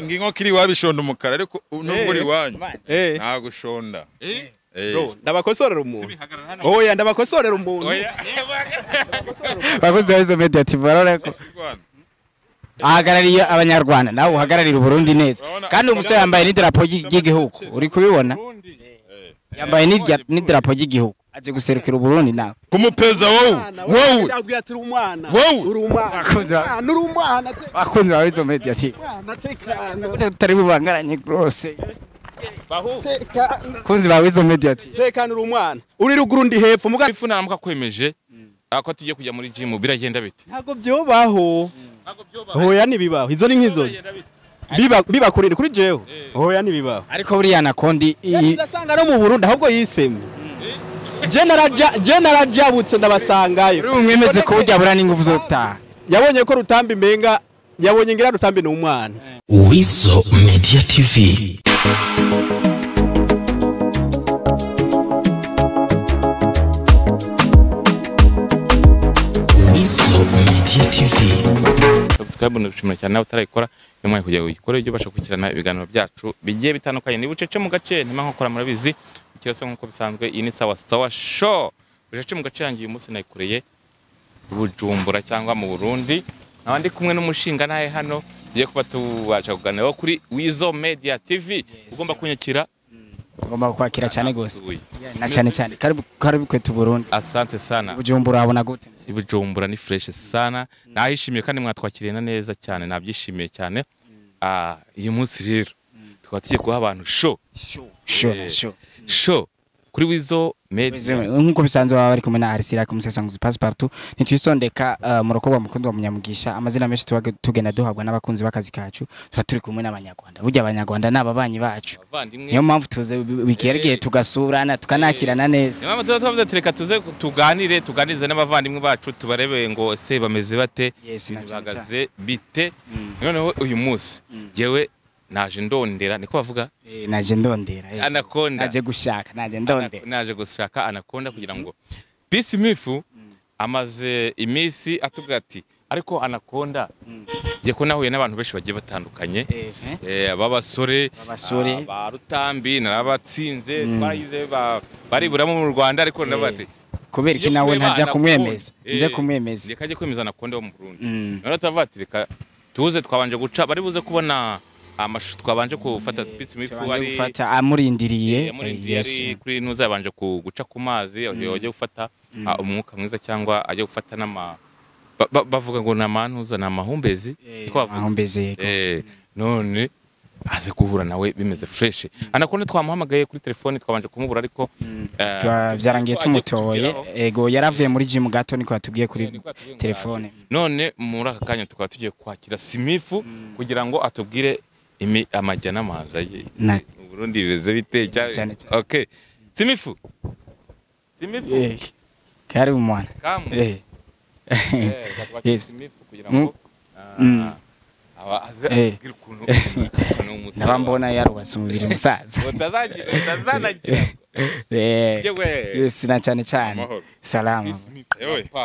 Nginko kiri wabishonda umukara ariko nubwo uri wanyu ntago ushonda. Bro, ndabakosorera umuntu. Oya, ndabakosorera umuntu. Bakoze Weasel Media TV barareko. Ahagarariye abanyarwanda nawe uhagararira Burundi neza. Kandi umusore yambaye n'idarapo ry'igihugu. Uri kubibona? Yambaye n'idarapo ry'igihugu. Aje guserukira Burundi nawe. Kumupeza wowe. Wowe. Ndabwira ati umwana. Uri umwana. Uri umwana. Bakunze ba Weasel Media TV. Tutari bubangaranye rwose. Kunzi ba Weasel Media TV. Tekana uri umwana. Uri ruguru ndi hepfo muga ifu naramuka kwemeje ako tugiye kujya muri gym biragenda bite? Ntago byobaho. Ntago byobaho. Hoya nibibaho. Izo ni nkinzozi. Biba kuri jewe. Hoya nibibaho. Ariko buriya Anakondi ndasanga no mu Burundi ahubwo yisemye. Je narajabutse ndabasangayo. Uri umwemeze ko burya bura n'ingufu zo gutaha. Yabonye ko Rutambi mbenga yabonye ngira Rutambi ni umwana. Weasel Media TV. Weasel Media TV. Subscribe no cyane nawe utarayikora nyuma kujya uyikora ibyo basha gukirana ibiganiro byacu bigiye bitandukanye ni bucece mu gace ntima nkokora murabizi ikiraso nkuko bisanzwe iyi ni sawa sawa show bucece mu gace yangiye umunsi nayikoreye Bujumbura cyangwa mu Burundi nabandi kumwe n'umushinga naye hano tugiye kuba tubasha kuganira kuri Weasel Media TV. Ugomba kunyakira, ugomba kwakira cyane gose na cyane cyane karibu karibu kwetu Burundi. Asante sana. Bujumbura abona gute? Bujumbura ni fresh sana, nahishimiye kandi mwatwakiriye neza cyane, nabyishimiye cyane. Uyu munsi rero tukaba tugiye guha abantu show show show show kuri Weasel Media nkuko bisanzwe baba bari kumwe na Arsira kumusesanguzi passepartout ntitwisondeka murokobwa mukundi wa Munyamugisha amazina menshi tugenda duhabwa n'abakunzi bakazi kacu tuba turi kumwe n'abanyarwanda. Burya abanyarwanda n'ababanyi bacu, niyo mpamvu tuze bikereye tugasurana tukanakirana neza. Niyo mpamvu tuba tuvuze reka tuze tuganire tuganize n'abavandimwe bacu tubarebe ngo se bameze bate, bagaze bite. Noneho uyu munsi jewe naje ndondera niko bavuga, naje ndondera Anaconda, naje gushaka, naje ndondera, naje gushaka Anaconda kugira ngo Peace Mifu amaze iminsi atubwira ati ariko Anaconda ngiye ko nahuye n'abantu benshi bagiye batandukanye, ab'abasore ba Rutambi narabatsinze twarayize bariburamo mu Rwanda ariko nabati kubera iki nawe ntajya kumwemeza, nje kumwemeza reka ajye kwemeza Anaconda wo mu Burundi. None turavuga reka tuze twabanje guca bari buze kubona amashusho twabanje gufata Peace Mifu ari gufata amurindiriye yes kuri nuza yabanje guca ku mazi ajye gufata umwuka mwiza cyangwa ajye gufata n'ama bavuga ngo namantuza na mahumbezi niko bavuga mahumbezi. None aze guhura nawe bimeze fresh. Anaconda twamuhamagaye kuri telefone twabanje kumubura ariko byarangiye tumutoye. Ego yaravuye muri gym gato niko yatubwiye kuri telefone. None muri aka kanya tukaba tugiye kwakira Simifu kugira ngo atubwire imi amajya n'amaza ye mu Burundi bimeze bite cyane. Okay Simifu, Simifu karibu mwana. Yes Simifu kugira ngo aba aze atubwire ukuntu n'umusaza nabambona yarubatse umubiri musaza utazanagira. Yes na cyane cyane. Salama.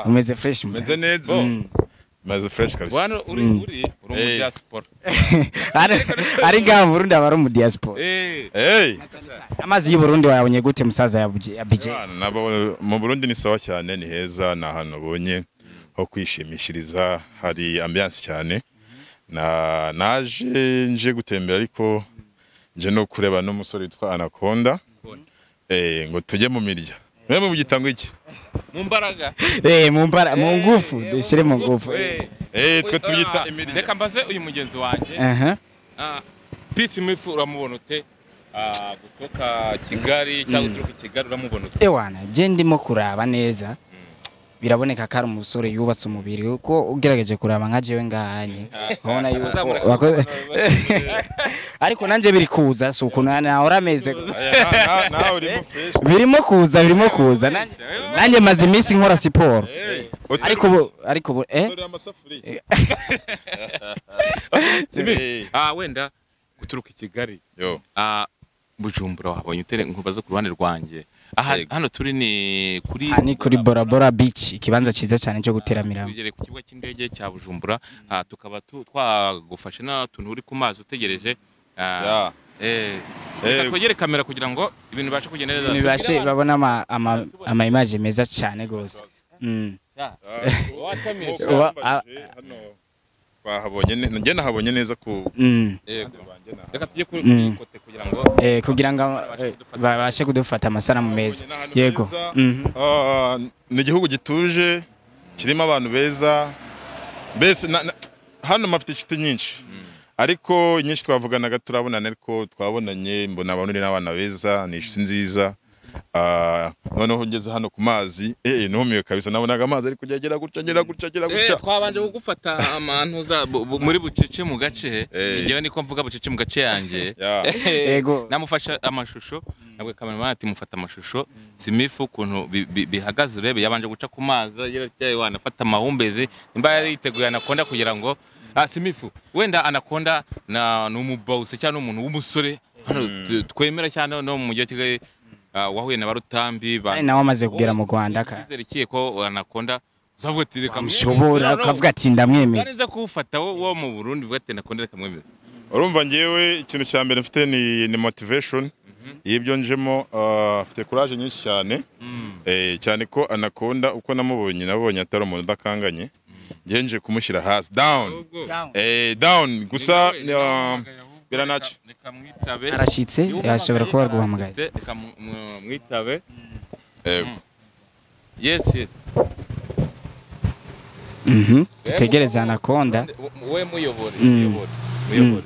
Umeze fresh? Umeze neza. Maze fresh kabisa. Bwana uri mu diaspora. Ari ngaha mu Burundi abari mu diaspora. Amazi y'u Burundi wayabonye gute musaza ya BJ? Nabo mu Burundi ni sawa cyane, ni heza, na hano bonye ho kwishimishiriza, hari ambiance cyane. Na naje nje gutembera ariko nje no kureba n'umusore witwa Anaconda. Ngo tujye mu mirya. Mwemwe mugitangwa iki? Mu mbaraga. Mu mbaraga, mu ngufu, dushire mu ngufu. Twe tuyita imirya. Reka mbaze uyu mugenzi wanjye. Peace Mifu uramubona ute? Gutoka Kigali cyangwa guturuka Kigali uramubona ute? Ewana, je ndimo kuraba neza. Biraboneka ko ari umusore yubatse umubiri uko ugerageje kuraba nka jewe ngahanye. Ubona yuko ariko nanje biri kuza si ukuntu nahora ameze. Nawe urimo fresh. Birimo kuza, birimo kuza. Nanjye maze iminsi nkora siporo. Ariko ubu wenda guturuka i Kigali. Bujumbura wabonye utere nkubaze ku ruhande rwanjye. Aha hano turi ni kuri Aha ni kuri Bora Bora Beach, ikibanza cyiza cyane cyo guteramiramo. Tugere ku kibuga cy'indege cya Bujumbura, tukaba twagufashe n'utuntu uri ku mazi utegereje. Reka twegere kamera kugira ngo ibintu bibashe kugenda neza. Nibashe babona ama image meza cyane gose. Twahabonye, njye nahabonye neza ku Reka tujye kuri kote kugira ngo kugira ngo babashe kudufata amasanamu meza. Yego. Ni igihugu gituje kirimo abantu beza. Mbese hano mafite inshuti nyinshi. Ariko nyinshi twavuganaga turabonana, ariko twabonanye mbona abantu n'abana beza, ni inshuti nziza. Noneho ngeze hano ku mazi, numiwe kabisa, nabonaga amazi ari kujya agera gutya agera gutya agera gutya. Twabanje kugufata amantu za muri bucece mu gace, ngewe niko mvuga bucece mu gace yanjye. Yego. Namufasha amashusho, nabwe cameraman ati mufata amashusho, Simifu ukuntu bihagaze urebe, yabanje guca ku mazi yerekeye wanafata amahumbezi, nimba yari yiteguye Anaconda kugira ngo Simifu wenda Anaconda na numubause cyangwa umuntu w'umusore hano twemera cyane no mu mujyi wa Kigali. Wahuye na barutambi ba nawe amaze kugera mu Rwanda ka izerekiye ko Anaconda uzavuga ati reka mushobora ukavuga ati ndamwemeza. Nza kuwufata wo mu Burundi uvuga ati Anaconda reka mwemeza. Urumva ngewe ikintu cya mbere mfite ni motivation y'ibyo njemo, mfite courage nyinshi cyane. Cyane ko Anaconda uko namubonye nabonye atari umuntu udakanganye. Ngiye nje kumushyira hasi down. Down gusa biranaca. Reka mwitabe. Arashitse yashobora kuba guhamagaye. Reka mwitabe. Yes yes. Tutegereze Anaconda. We muyobore, muyobore.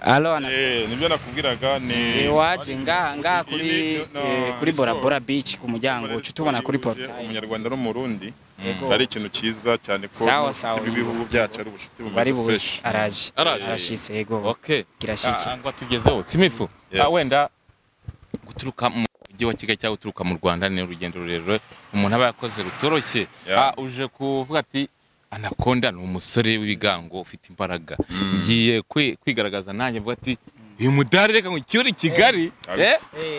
Allo nibyo nakubwiraga ni waje ngaha kuri Bora Bora Beach ku muryango utubona kuri portail. Umunyarwanda no Murundi ari ikintu cyiza cyane ko ibihugu byacu ari ubucuti bumeze fresh. Araje arashise yego. Okay, kirashike ngo tugezeho Simifu. Wenda guturuka mu mujyi wa Kigali cyangwa guturuka mu Rwanda ni urugendo rurerure umuntu aba yakoze rutoroshye. Uje kuvuga ati Anaconda ni umusore w'ibigango ufite imbaraga, ngiye kwigaragaza nanjye mvuga ati uyu mudari reka ngucyure Kigali,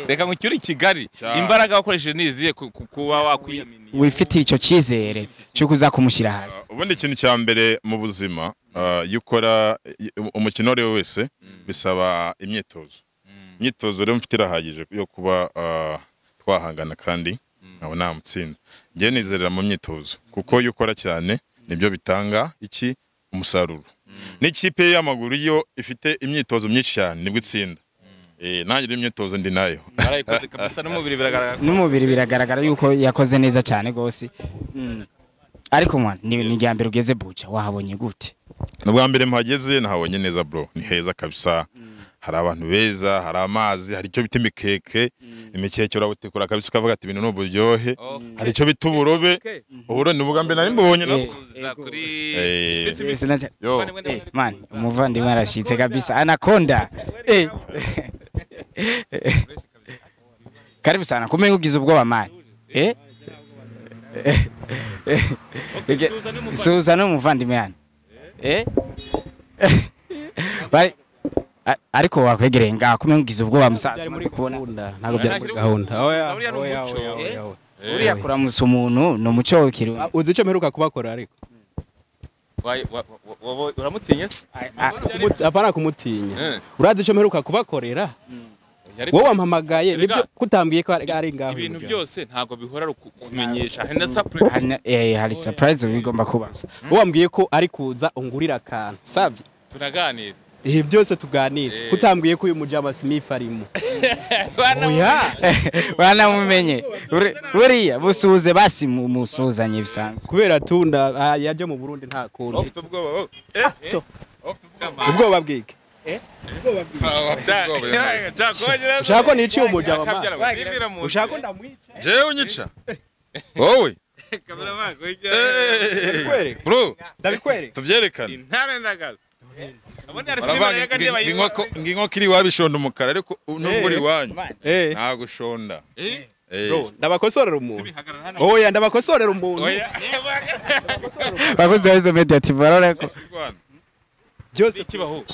reka ngucyure Kigali. Imbaraga wakoresheje niziye kuba wakwiyaminiye wifitiye icyo cyizere cyo kuza kumushyira hasi. Ubundi ikintu cya mbere mu buzima, iyo ukora umukino ari wese bisaba imyitozo. Imyitozo rero mfite irahagije yo kuba twahangana kandi nkaba namutsinda. Ngiye nizerera mu myitozo kuko iyo ukora cyane nibyo bitanga iki umusaruro. N'ikipe y'amaguru iyo ifite imyitozo myinshi cyane nibwo itsinda. Nanjye imyitozo ndi nayo. Arayikoze kabisa n'umubiri biragaragara. N'umubiri biragaragara yuko yakoze neza cyane gose. Ariko mwana ni irya mbere ugeze Buja wahabonye gute? Nubwa mbere mpageze nahabonye neza bro, ni heza kabisa. Hari abantu beza, hari amazi, hari icyo bita imikeke, imikeke urabutekura kabisa ukavuga ati ibintu n'uburyohe. Hari icyo bita uburobe, uburobe ni ubwa mbere nari mbubonye nabwo. Man, umuvandimwe arashitse kabisa Anaconda. Karibu sana, kumenga ugize ubwoba man. Suza n'umuvandimwe yani. Bari ariko wakwegereye ngaha kumenga ugize ubwoba musaza umaze kubona. Ntabwo byari muri gahunda. Oya. Uriya kuramutsa umuntu ni umuco w'ikirundi. Uzi icyo mperuka kubakora ariko? Uramutinye se? Apana kumutinya. Urazi icyo mperuka kubakorera? Wowe wampamagaye nibyo kutambwiye ko ari ngaho. Ibintu byose ntago bihora kumenyesha. Hari na surprise. Hari surprise bigomba kuba. Wowe wambwiye ko ari kuza ungurira akantu. Savye? Turaganira. Ibi byose tuganira. Kutambwiye ko uyu mujama Smith arimo. Oya, wanamumenye. Buriya busuhuze basi musuzanye bisanzwe. Kubera tunda yaje mu Burundi nta kundi. Ufite ubwoba. Ubwoba bwike. Ushaka niciye umujama ma. Ushaka ndamwica. Jewe unyica. Wowe. Bro, ndabikwereka. Tubyerekane. Intare ndagaza. Nginkoko iri wabishonda umukara ariko nubwo uri wanyu ntago ushonda. Bro, ndabakosorera umuntu. Oya, ndabakosorera umuntu. Bakoze izo media TV barora ko byose kibaho.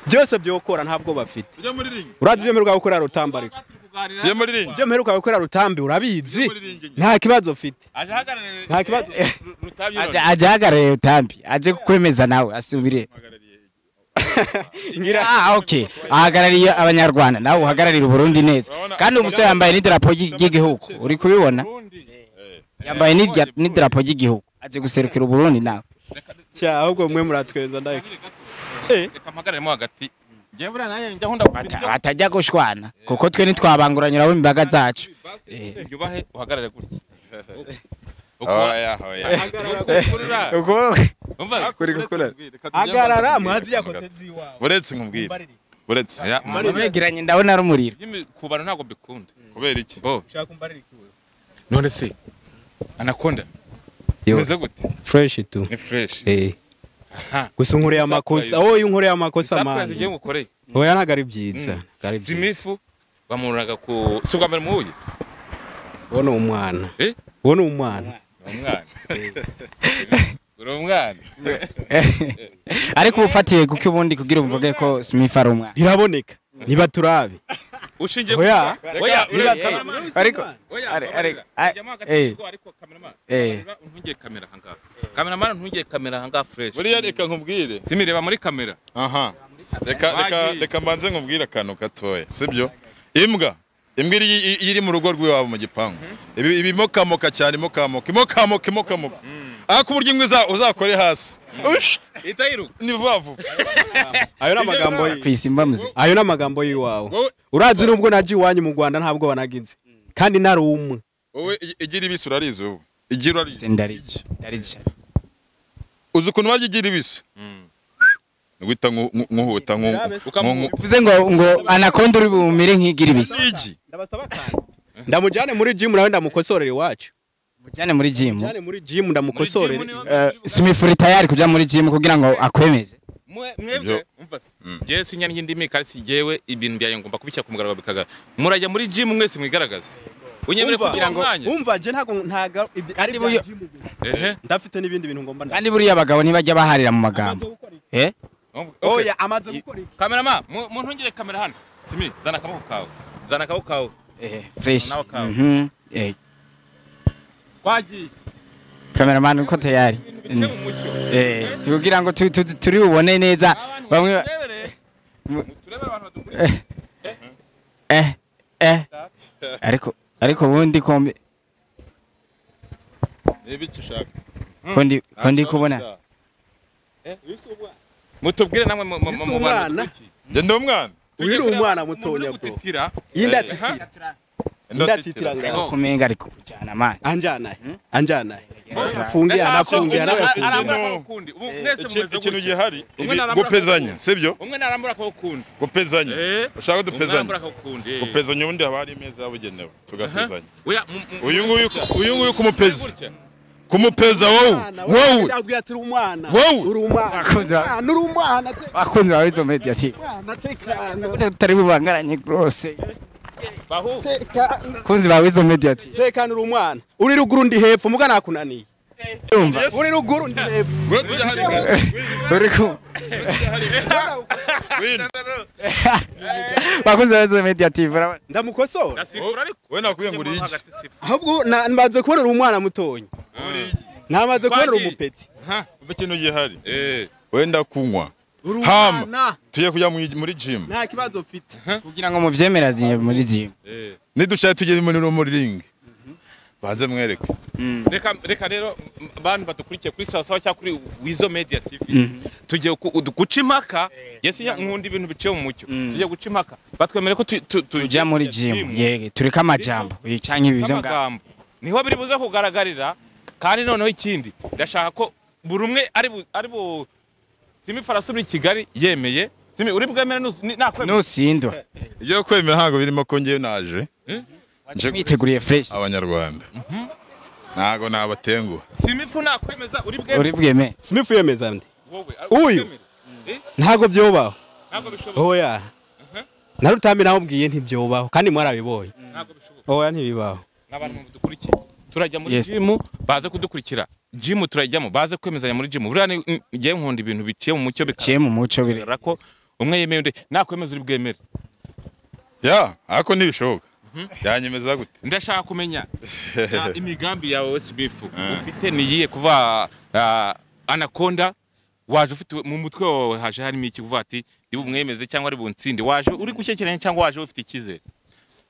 Byose byokora ntabwo bafite. Urazi ibyo mperuka gukora Rutambi ariko. Tujye muri ring. Ibyo mperuka gukora Rutambi urabizi. Nta kibazo ufite. Aje ahagarare. Nta kibazo. Rutambi. Aje ahagarare Rutambi. Aje kukwemeza nawe asubire. Ngira okay. Ahagarariye abanyarwanda nawe uhagararira Burundi neza. Kandi umusore yambaye n'idarapo ry'igihugu. Uri kubibona? Yambaye n'idarapo ry'igihugu. Aje guserukira Burundi nawe. Cya ahubwo mwe muratwenza ndake. Reka mpagararemo hagati. Ngiye buriya nanjye njya nkunda atajya gushwana kuko twe nitwabanguranyura abo imbaga zacu. Yubahe uhagarare gutya. Oya oya. Hagarara mwazi yakoze ziwawe. Buretse nkubwire. Buretse. Mwegeranye ndabona ari umuriro. Kubana ntago mbikunda. Kubera iki? Ushaka kumbarira iki? None se Anaconda. Meze gute? Fresh tu. Ni fresh. Gusa unkoreye amakosa. Oye unkoreye amakosa man. Surprise igiye ngukoreye. Oya ntago ari byiza. Ari byiza. Simifu bamururaga ku si ubwa mbere muhuye. Wowe ni umwana. Wowe ni umwana. Umwana. Uri umwana. Ariko ufatiye kuko ubundi kugira umvuge ko Smith ari umwana. Biraboneka. Niba turabe. Ushingiye oya. Oya ariko ariko cameraman. Ntungiye kamera hanga. Cameraman ntungiye kamera hanga fresh. Buriya reka nkubwire. Simireba muri kamera. Aha. Reka mbanze nkubwire akantu gatoya. Sibyo? Imbwa. Imbwa iri mu rugo rw'iwabo mu gipangu. Ibi mokamoka cyane mokamoka. Imokamoka imokamoka. Ariko uburyo imbwa uzakore hasi. Itayiruka. Ni vuba vuba. Ayo namagambo kwisimba muze. Ayo namagambo yiwawe. Urazi nubwo naje iwanyu mu Rwanda ntabwo banagize. Kandi nari umwe. Wowe igira ibisi urarize ubu. Igira urarize. Ndarize. Ndarize. Uzi ukuntu barya igira ibisi? Ngwita nkuhuta nku. Uvuze ngo Anaconda uri bumire nkigira ibisi. Igi. Ndabasaba kandi. Ndamujane muri gym nawe ndamukosorera iwacu. Mujane muri gym. Mujane muri gym ndamukosorera. Smith uri tayari kuja muri gym kugira ngo akwemeze. Mwebwe umva se. Jewe sinya n'indimi kandi sijewe ibintu byaye ngomba kubishyira ku mugaragaro bikagaragara. Murajya muri gym mwese mwigaragaze. Unyemere kugira ngo umva je ntago ntaga ari bya gym gusa. Ndafite n'ibindi bintu ngomba. Kandi buriya abagabo ntibajya baharira mu magambo. Oya amaze gukora iki? Cameraman mu ntungire kamera hano. Simi zana akaboko kawe. Zana akaboko kawe. Fresh. Kwagiye. Cameraman uko tayari. Tukugira ngo turi ubone neza bamwe turebe abantu badukuriye. Ariko ubundi kombi nibiki ushaka. Kondi kubona. Mutubwire namwe mu bantu. Nje ndi umwana. Uyu ni umwana mutonya bro. Indatitira. Indatitira ngaho. Kumenga ariko kujana man. Anjana. Anjana. Fungiye anafungiye arambura kundi. Ubu mwese mumeze ikintu gihari gupezanya sibyo? Umwe narambura ko kundi. Gupezanya. Ushaka dupezanya. Gupezanya ubundi haba hari imeza yabugenewe tugapezanya. Uyu nguyu kumupeza. Kumupeza wowe. Wowe. Ndabwira ati umwana. Uri umwana. Uri umwana. Akunze bawe izo media ati. Tutari bubangaranye rwose. Kunzi bawe izo media ati. Tekana uri umwana. Uri ruguru ndi hepfo muga nakunaniye. Uri ruguru ndi hepfo. Uri ku. Bakunze bawe izo media ati. Ndamukosora. We nakwiye ngo uri iki? Ahubwo namaze kubona uri umwana mutonya. Namaze kubona umupeti. Ikintu gihari. Wenda kunywa. Hama tuye kujya muri gym. Nta kibazo mfite. Kugira ngo muvyemerazinye muri gym. Nidushaye tugeze muri ring. Banze mwereke. Reka rero bantu badukurikiye kuri Sawa Sawa cyangwa kuri Wizo Media TV. Tugiye guca impaka. Yes nkunda ibintu biciye mu mucyo. Tugiye guca impaka. Batwemere ko tujya muri gym. Yege tureka amajambo. Yicanke ibivyo ngaho. Niho biri buze kugaragarira kandi noneho ikindi ndashaka ko buri umwe ari bu Simi farasubira i Kigali yemeye. Simi uri bwemere nakwemera. Nusindwa. Ibyo kwemera ntago birimo ko ngiye naje. Nje mwiteguriye fresh abanyarwanda. Ntago nabatenguha. Simifu nakwemeza uri bwemere. Uri bwemere. Simifu yemeza nde? Wowe. Uyu. Ntago byobaho. Ntago bishoboka. Oya. Na Rutambi namubwiye ntibyobaho kandi mwarabibonye. Ntago bishoboka. Oya ntibibaho. N'abantu mudukurikiye. Turajya muri gym baze kudukurikira. Gym turajyamo, baze kwemezanya muri gym. Buriya ngiye nkunda ibintu biciye mu mucyo, Ciye mu muco bire. bikagaragara ko umwe yemeye undi nakwemeza uri bwemere. Ya, ariko ntibishoboka. Yanyemeza gute? Ndashaka kumenya imigambi yawe Simifu ufite niyiye kuva Anaconda waje ufite mu mutwe wawe haje harimo iki kuvuga ati ndi bumwemeze cyangwa ari buntsinde, waje uri gushyekeranya cyangwa waje ufite icyizere?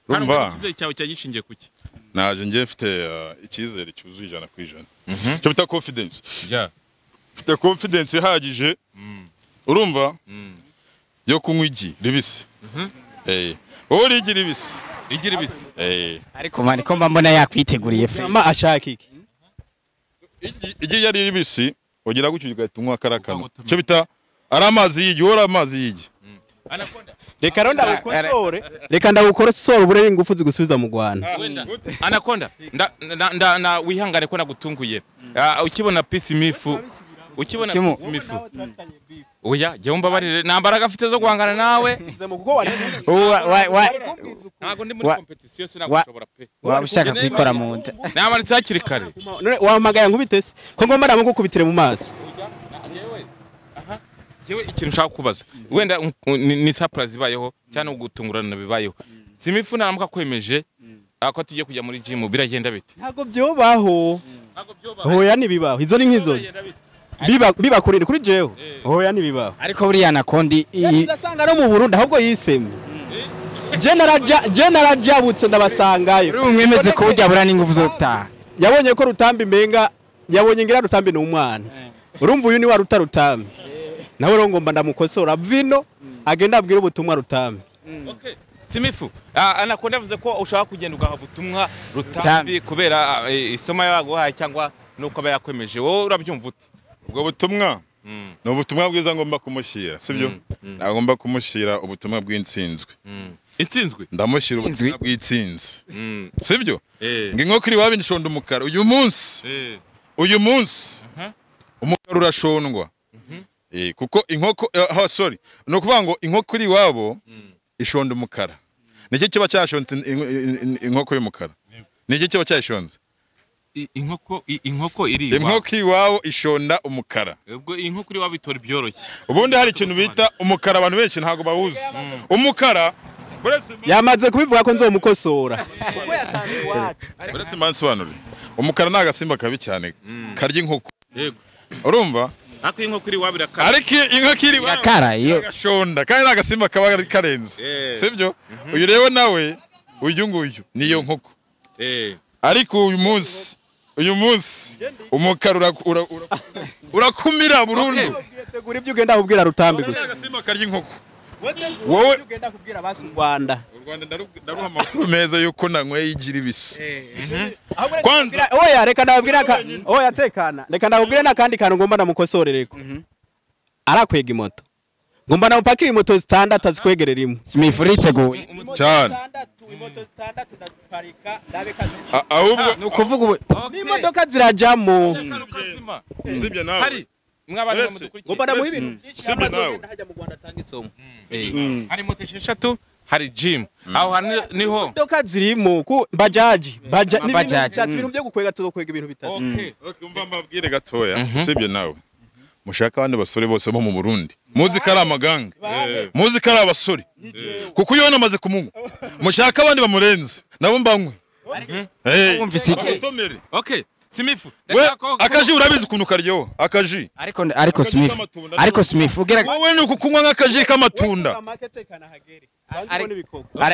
Urumva? Icyizere cyawe cyagishingiye kuki? Naje ngiye mfite icyizere cyuzuye 100%. Cyo bita confidence. Yeah. Mfite confidence ihagije. Urumva? Yo kunywa igi ribisi. Wowe uri igi ribisi. Igi ribisi. Ariko mani ko mba mbona yakwiteguriye free. Mama ashaka iki? Igi yari ribisi ugira gutyo ugahita unywa karakana. Cyo bita ari amazi y'igi, wora amazi y'igi. Anaconda. Reka ronda ukosore. Reka ndagukosore ubure ingufu zigusubiza mu Rwanda. Wenda Anaconda nda na wihangane ko nagutunguye. Ukibona Peace Mifu, ukibona Peace Mifu. Oya, jye umbabarire nambaraga afite zo guhangana nawe. Ntago ndi muri competition sinagushobora pe. Waba ushaka kwikora mu nda. Namanitse hakiri kare. None wahamagaye nkubite se? Ko ngomba namugukubitire mu maso. Jewe ikintu nshaka kubaza. Wenda ni surprise ibayeho cyane ugutungurana bibayeho. Simifu naramuka kwemeje ako tugiye kujya muri gym biragenda bite? Ntago byobaho. Ntago byobaho. Hoya nibibaho. Izo ni nk'inzozi. Biba kuri jewe. Hoya nibibaho. Ariko buriya Anaconda ndasanga no mu Burundi ahubwo yisemye. Je narajabutse ndabasangayo. Uri umwemeze ko burya bura n'ingufu zo gutaha. Yabonye ko Rutambi mbenga, yabonye ngira Rutambi ni umwana. Urumva uyu ni wa Rutambi. Nawe rero ngomba ndamukosora vino agenda abwira ubutumwa Rutambi. Okay. Simifu, Anaconda avuze ko ushaka kugenda ugaha ubutumwa Rutambi kubera isoma yaguhaye cyangwa nuko aba yakwemeje. Wowe urabyumva ute? Ubwo butumwa ni ubutumwa bwiza ngomba kumushyira, sibyo? Nagomba kumushyira ubutumwa bw'intsinzwe. Intsinzwe? Ndamushyira ubutumwa bw'intsinzi. Sibyo? Ngo inkoko iri iwabo ishonda umukara uyu munsi. Uyu munsi umukara urashondwa. Kuko inkoko sorry, no kuvuga ngo inkoko iri iwabo ishonda umukara. Niki kiba cyashonze inkoko y'umukara? Niki kiba cyashonze? Inkoko iri iwabo. Inkoko iwabo ishonda umukara. Ubwo inkoko iri iwabo itora byoroshye. Ubundi hari ikintu bita umukara abantu benshi ntago bawuzi. Umukara yamaze kubivuga ko nzomukosora. Kuko yasanze iwacu. Uretse mbansobanure. Umukara ni agasimba kabi cyane karya inkoko. Yego. Urumva? Ariko inkoko iri iwabo irakara. Ariko inkoko iri iwabo irakara iyo agashonda kandi ni agasimba kaba karenze. Sibyo? Uyu rero nawe uyu nguyu niyo nkoko. Ariko uyu munsi umukara urakumira burundu. Tegura ibyo ugenda kubwira Rutambi gusa. Agasimba karya inkoko. Wowe ugenda kubwira basi u Rwanda. U Rwanda ndaruha amakuru meza yuko nanyweye igira ibisi. Kwanza oya reka ndababwira ka oya tekana. Reka ndababwira nakandi kantu ngomba namukosorereko. Arakwega imoto. Ngomba namupakira imoto zitandatu azikwegerera imwe. Simifu riteguye cyane. Imoto zitandatu ndaziparika ndabeka ahubwo nukuvuga ubu n'imodoka zirajamo. Usibye nawe. Hari mwabana mudukurikiye. Ngomba namuha ibintu byinshi amazogenda hajya mu Rwanda atanga isomo. Hari moto 6 hari gym. Aho niho imodoka zirimo ku bajaji bajaji ibintu byo gukwega tuzokwega ibintu bitatu. Okay. Umva mbabwire gatoya. Usibye nawe. Mushaka abandi basore bose bo mu Burundi. Muzi ko ari amaganga. Muzi ko ari abasore. Kuko iyo namaze kumunywa. Mushaka abandi bamurenze nabo mbanywe. Wumvise iki? Okay. Simifu. Akaji urabizi ukuntu karyoha. Akaji. Ariko Simifu. Ariko Simifu ugera wowe ni ukukunywa nk'akaji k'amatunda.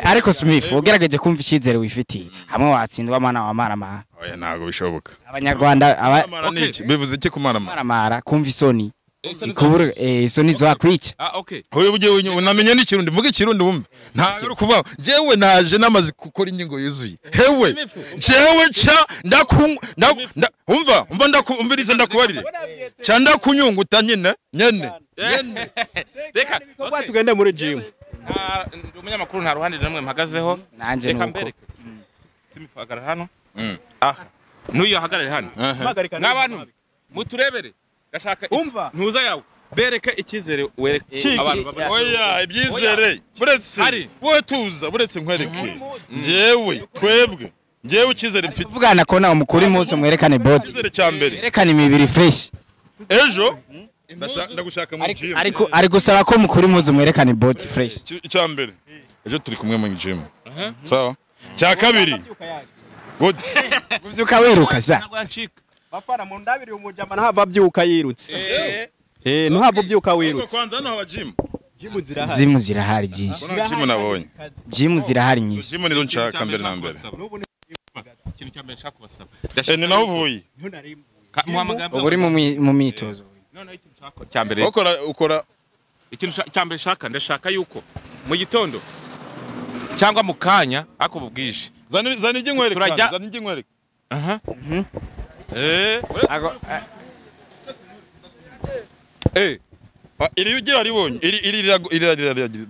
Ariko Simifu ugerageje kumva icyizere wifitiye. Hamwe watsindwa mwana wa maramara. Oya ntago bishoboka. Abanyarwanda aba bivuze iki kumaramara? Maramara kumva isoni. Ikubura isoni zakwica. Okay. Hoye ugiye unamenye n'ikirundi mvuga ikirundi wumve. Ntago uri kuvuga jewe naje namaze gukora ingingo yuzuye. Hewe jewe cha ndakunywa umva umva ndakumviriza ndakubarire. Cha ndakunyunguta nyine nyene. Reka tugende muri gym. Umunyamakuru nta ruhande namwe mpagazeho. Nanje nuko. Simifu hagarara hano. Aha. Nuyo hagarare hano. N'abantu muturebere. Gashaka umva ntuza yawe bereke icyizere wereke abantu. Oya ibyizere buretse wowe tuza buretse nkwereke. Njyewe twebwe Ngewe icyizere mfite. Kuvuga Anaconda umukuru impuzu mwerekane body. Icyizere cya mbere. Mwerekane imibiri fresh. Ejo ndagushaka mu gym. Ariko ari gusaba ko mukuru impuzu mwerekane body fresh. Icya mbere. Ejo turi kumwe mu gym. Sawa. Cya kabiri. Good. Uvyuka wiruka sha. Ntabwo yancika. Bafana mu ndabiri umujama ntava abyuka yirutse. Ntuhava ubyuka wirutse. Kwanza hano haba gym. Gym zirahari. Gym zirahari nyinshi. Gym nabonye. Gym zirahari nyinshi. Gym nizo nshaka mbere na mbere. Ikintu cya mbere nshaka kubasaba. Ni naho uvuye. Ubu uri mu myitozo. Noneho ikintu nshaka cya mbere. Ukora ikintu cya mbere nshaka, ndashaka yuko mu gitondo cyangwa mu kanya ako bubwije. Zana ijye nkwereka. Zana ijye nkwereka. Aha. Iri ugira ribonye. Iri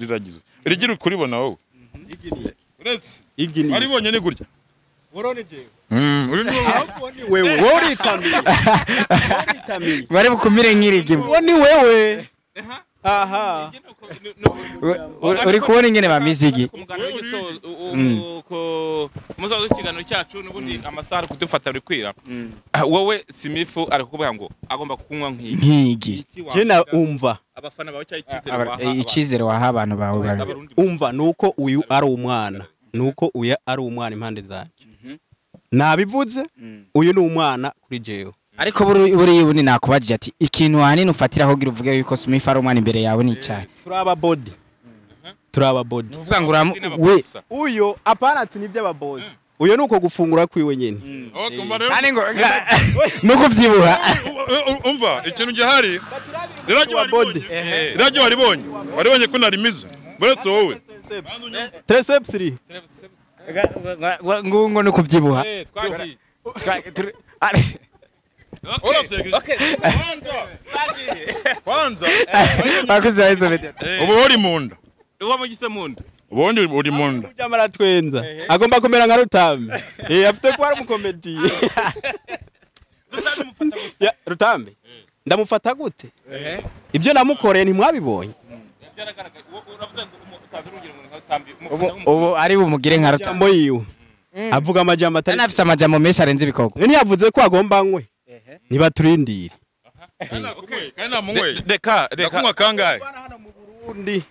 riragize. Iri gira kuribona wowe. Uretse. Aribonye ni gutya. Worone jewe. Uyu ni wewe. Wowe uritamiye. Uritamiye. Bari bukumire nk'irigi. Uwo ni wewe. Aha. Uri kubona ingene bamizigi. Umusozo w'ikiganiro cyacu n'ubundi amasaha ari kudufata buri kwira. Wowe Simifu ari kukubwira ngo agomba kukunywa nk'igi. Je na umva. Abafana bawe cyangwa icyizere waha. Icyizere waha abantu bawe. Umva nuko uyu ari umwana. Nuko uyu ari umwana impande zanje. Nabivuze uyu ni umwana kuri jewe. Ariko buri ubu ni nakubajije ati ikintu hanini ufatiraho gira uvuge yuko Smith ari umwana imbere yawe ni icyayi. Turaba body. Turaba body. Uvuga ngo we uyo apana ati nibyo ababozi. Uyo nuko gufungura kwiwe nyene. Kandi ngo nuko vyibuha. Umva ikintu gihari. Riraje waribonye. Waribonye ko narimize. Buretse wowe. Triceps ri. Ngo nuko vyibuha. Twagiye. Okay. Kwanza. Bakuze bahizo media. Ubu uri munda. Uba mugise munda. Ubundi uri munda. Ujamara twenza. Agomba kumera nka Rutambi. Afite kuba ari umukomedi. Rutambi mufata gute? Ya Rutambi. Ndamufata gute? Ibyo namukoreye ntimwabibonye. Byaragaragaye. Uravuga ngo utazurugire ngo nka Rutambi umufata. Ubu ari bumugire nka Rutambi. Yiwe. Avuga amajambo atari. Anafise amajambo menshi arenze ibikorwa. Ntiyavuze ko agomba nkwe. Niba turindire. Reka ndakunywa kangahe? Hano mu Burundi.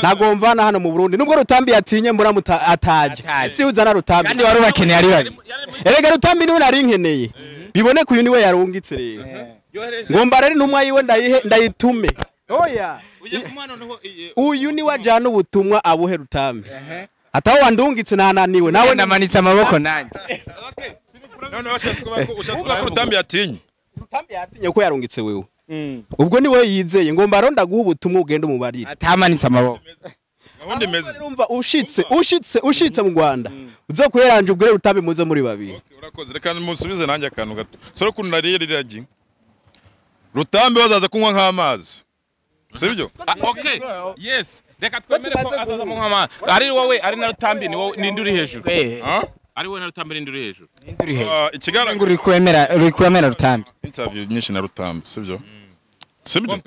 Nagomvana hano mu Burundi. Nubwo Rutambi yatinye mbura ataje. Si uzana Rutambi. Kandi wari ubakeneye ari bari. Erega Rutambi niwe nari nkeneye. Biboneka uyu niwe yarungitse rero. Ngomba rero intumwa yiwe ndayihe ndayitume. Oya. Uyu niwe ajana ubutumwa abuhe Rutambi. Ataho wandungitse nananiwe nawe namanitse amaboko nanjye. None washatse kuba ko Rutambi yatinye. Rutambi yatinye ko yarungitse wewe. Ubwo niwe yizeye ngomba ronda guha ubutumwa ugenda umubarira. Atamanitse amaboko. Gahunda imeze. Urumva ushitse mu Rwanda. Uzokuheranje ubwire Rutambi muze muri babiri. Okay, urakoze reka musubize nanjye akantu gato. Soro kuntu nariye riragi. Rutambi bazaza kunywa nk'amazi. Sibyo? Okay. Yes. Reka twemere ko azaza mu nk'amazi. Ari wowe ari na Rutambi ni wowe ninde uri hejuru? Ari wowe na Rutambi ninde uri hejuru? Ninde uri hejuru? Ikigaragara uri kwemera Rutambi. Interview nyinshi na Rutambi, sibyo? Sibyo?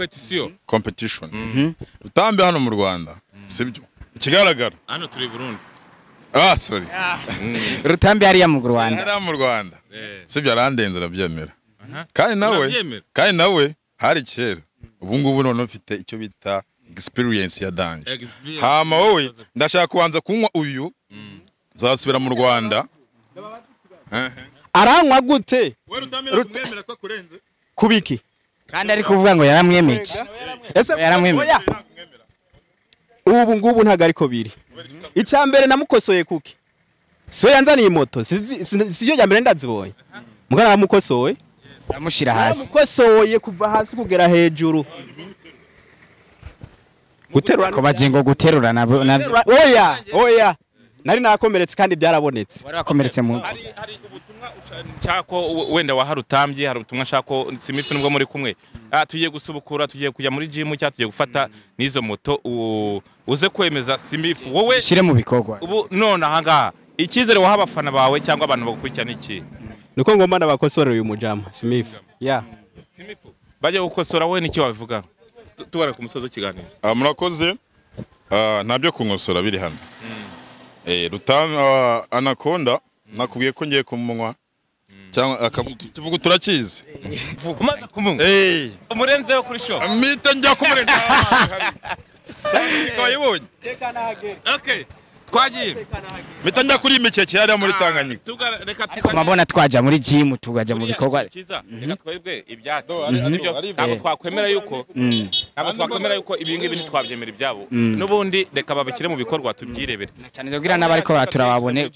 Competition. Rutambi hano mu Rwanda, sibyo? Ikigaragara. Hano turi Burundi. Sorry. Rutambi hariya mu Rwanda. Hariya mu Rwanda. Sibyo arandenze arabyemera. Kandi nawe hari kera. Ubu ngubu none ufite icyo bita experience ya danje. Hama wowe ndashaka kubanza kunywa uyu zasubira mu Rwanda. Aranywa gute? We Rutambi kumwemera ko kurenze. Kubiki? Kandi ari kuvuga ngo yaramwemeje. Ese yaramwemeje. Ubu ngubu ntago ariko biri. Icya mbere namukosoye kuki? Siwe yanzaniye moto, sivyo ya mbere ndazibonye. Mugana namukosoye. Amushira hasi. Namukosoye kuva hasi kugera hejuru. Guterura ko bajengo guterura nabyo. Oya. Nari nakomeretse kandi byarabonetse. Wari wakomeretse mu hari ubutumwa nshako wenda wa Harutambye, hari ubutumwa nshako Simifu nubwo muri kumwe. Tugiye gusubukura, tugiye kujya muri gym cya tugiye gufata nizo moto uze kwemeza Simifu wowe shire mu bikorwa. Ubu none aha ngaha icyizere waha abafana bawe cyangwa abantu bagukurikirana iki? Nuko ngomba nabakosorera uyu mujama Simifu. Yeah. Simifu bajye gukosora wowe niki wabivuga? Tubara ku musozo w'ikiganiro. Murakoze. Ntabyo kunkosora biri hano. Rutambi Anaconda Nakubwiye ko ngiye kumunywa cyangwa tuvuga turakizi. Umaze kumunywa. Umurenzeho kuri show. Mpita njya kumurenza. Kayibonye. Okay. Twagiye. Mpita njya kuri imikeke yari muri Tanganyika. Ariko mabona twaja muri gym tugaja mu bikorwa. Reka twebwe ibyacu. Ntabwo twakwemera yuko ntabwo twakwemera yuko ibi ngibi ntitwabyemera ibyabo. Nubundi reka babikire mu bikorwa tubyirebere. Cyane kugira n'abariko baturababone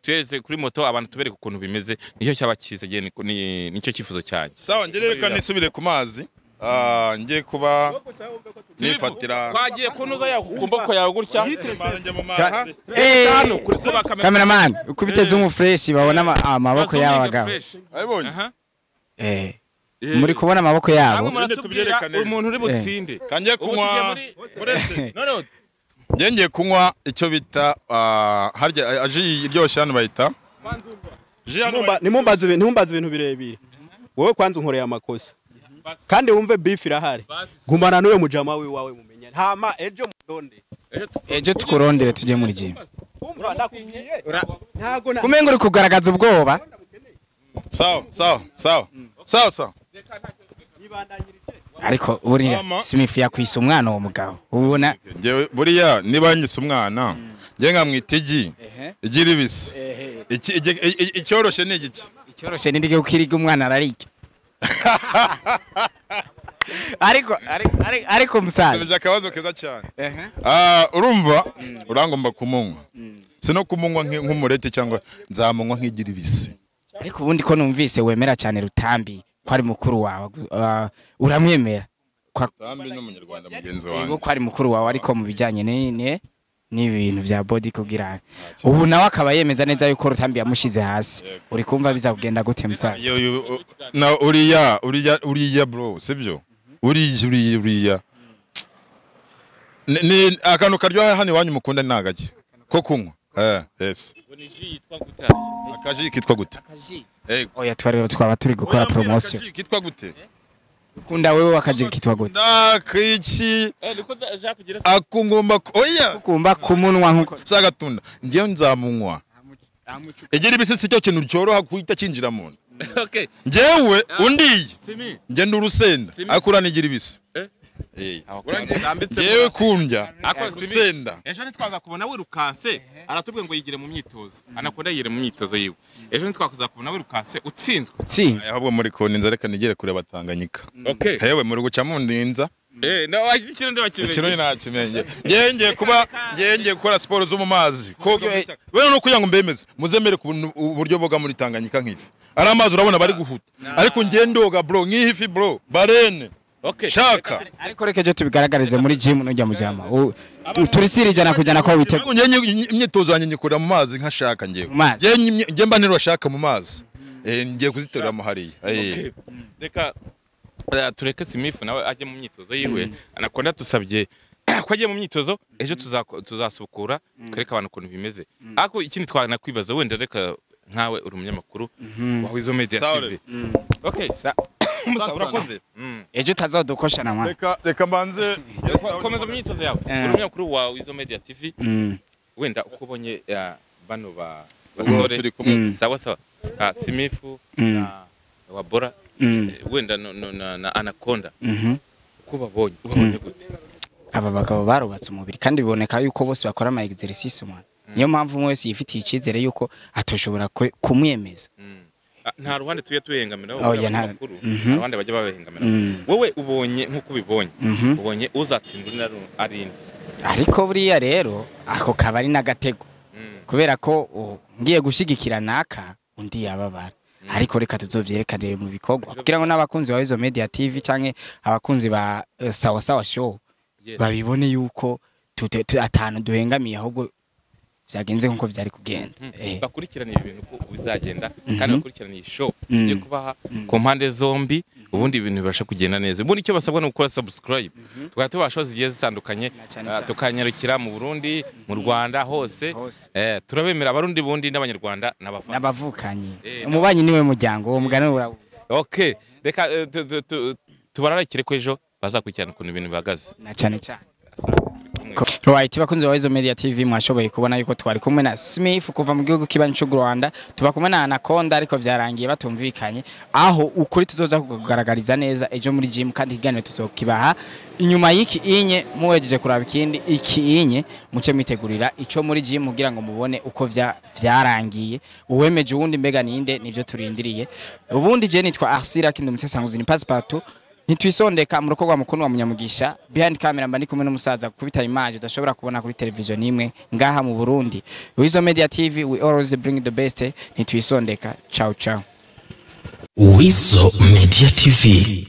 tuyeze kuri moto abantu tubereke ukuntu bimeze nicyo cyabakize nicyo cyifuzo cyanjye. Sawa nge reka nisubire ku mazi. Ngiye kuba nifatira twagiye kunuza yawe kumboko yawe gutya cameraman ukubiteze umu fresh babona amaboko yawe abagabo. Ayibonye muri kubona amaboko yabo umuntu uri butsinde kangiye kunywa uretse no ngiye kunywa icyo bita harya aji iryoshye hano bayita nimumbaze ibintu birebire. Wowe kwanza unkoreye amakosa kandi wumve beef irahari. Gumana n'uyo mujama wiwawe mumenyane hama ejo mudonde ejo tukurondere tujye muri gym. Kumenga uri kugaragaza ubwoba. Sawa sawa sawa sawa sawa. Ariko buriya Smith yakwisa umwana uwo mugabo ubona ngewe buriya niba nyise umwana nge nkamwita igi igi ribisi icyoroshe ni igiki icyoroshe ni ndige ukiriga umwana ararike. Ariko ariko musaza akabazo keza cyane. Urumva urangomba kumunywa sino kumunywa nk'umurete cyangwa nzamunywa nk'igi ribisi. Ariko ubundi ko numvise wemera cyane Rutambi ko ari mukuru wawe uramwemera? Rutambi n'umunyarwanda mugenzi wanjye ko ari mukuru wawe ariko mu bijyanye n'ibintu bya body kugira ubu nawe akaba yemeza neza yuko Rutambi yamushize hasi. Uri kumva biza kugenda gute musaza? Na uriya bro sibyo uriya ni akantu karyoha hano iwanyu mukunda nagake ko kunywa. Yes. Akaji kitwa gute? Akaji. Oya twaba turi gukora promotion. Akaji kitwa gute? Ukunda wewe akaji kitwa gute? Ndakichi. Akungomba oya. Ukumba kumunwa nkuko. Sagatunda. Ngiye nzamunywa. Egera ibisisi cyo kintu cyoroha kuhita kinjira mu. Okay. Ngewe undiye. Nge ndurusenda. Akura nigira ibisi. Yewe kundya akusenda ejo nitwaza kubona wirukanse aratubwe ngo yigire mu myitozo Anakonda yigire mu myitozo yiwe ejo nitwaza kubona wirukanse utsinzwe ahubwo muri koninza reka nigere kure batanganyika. Okay hewe muri guca mu ndinza no ikirundi bakimenye ikirundi nakimenye ngiye kuba ngiye gukora siporo zo mu mazi koga wewe no kugira ngo mbemeze muzemere ku buryo boga muri Tanganyika nk'ifi ari amazi urabona bari guhuta ariko ngiye ndoga bro nk'ifi bro barene. Okay. Shaka. Ariko reka je tubigaragarize muri gym nujya mujama. Turisiri jana kujana ko witego. Ngiye imyitozo yanjye nyikora mu mazi nka shaka ngiye. Ngiye mba nero shaka mu mazi. Ngiye kuziterura mu hariya. Okay. Reka tureke Smith nawe ajye mu myitozo yiwe. Anakonda tusabye ko agiye mu myitozo ejo tuzasukura twereka abantu ukuntu bimeze. Ariko ikindi twanakwibaza wenda reka nkawe uri umunyamakuru wa Weasel Media TV. Okay. Musa urakoze. Ejo tazodukosha na mwana. Reka mbanze komeza imyitozo yawe. Uri umunyamakuru wa Weasel Media TV. Wenda uko ubonye bano ba basore turi kumwe sawa sawa. Simifu na Wabora wenda na Anaconda. Uko babonye ubabonye gute? Aba bagabo barubatse umubiri kandi biboneka yuko bose bakora ama exercice mwana. Niyo mpamvu umwe wese yifitiye icyizere yuko atoshobora kumwemeza. Nta ruhande tuye tuhengamira amakuru nta ruhande bajya babahengamira. Wowe ubonye nkuko ubibonye ubonye uzatsinda arinde. Ariko buriya rero ako kabari nagatego kubera ko ngiye gushigikira naka undi yababara. Ariko reka tuzovyerekane mu bikorwa kugira ngo n'abakunzi ba Weasel Media TV canke abakunzi ba Sawa Sawa Show babibone yuko atanu duhengamiye ahubwo byagenze nkuko byari kugenda. Bakurikirana ibintu ko bizagenda kandi bakurikirana iyi show tujye kubaha ku mpande zombi ubundi ibintu bibasha kugenda neza. Ubundi icyo basabwa ni gukora subscribe tukaba tubasha zigiye zitandukanye tukanyarukira mu Burundi mu Rwanda hose. Turabemera abarundi bundi n'abanyarwanda n'abavukanyi. Umubanyi niwe muryango uwo mugani urawuzi. Okay reka tubararikire ko ejo bazakurikirana ukuntu ibintu bihagaze na cyane cyane. Turi kumwe. kumwe. Right, bakunzi ba Weasel Media TV, mwashoboye kubona yuko twari kumwe na Smith kuva mu gihugu kibanyi cy'u Rwanda, tuba kumwe na Anaconda, ariko vyarangiye batumvikanye, aho ukuri tuzoza kugaragariza neza ejo muri gym, kandi ikiganiro tuzokibaha inyuma y'iki inye. Muwejeje kuraba ikindi iki inye, muce mwitegurira ico muri gym kugira ngo mubone uko vyarangiye, uwemeje uwundi mbega ninde, nivyo turindiriye. Ubundi je nitwa Arsira Kindu Musesanguzi, ni Passepartout, ntitwisondeka mu rugo mukuru wa Munyamugisha. Behind camera mba ndi kumwe n'umusaza kubita image udashobora kubona kuri television nimwe ngaha mu Burundi. Weasel Media TV, we always bring the best. Ntitwisondeka, ciao ciao. Weasel Media TV.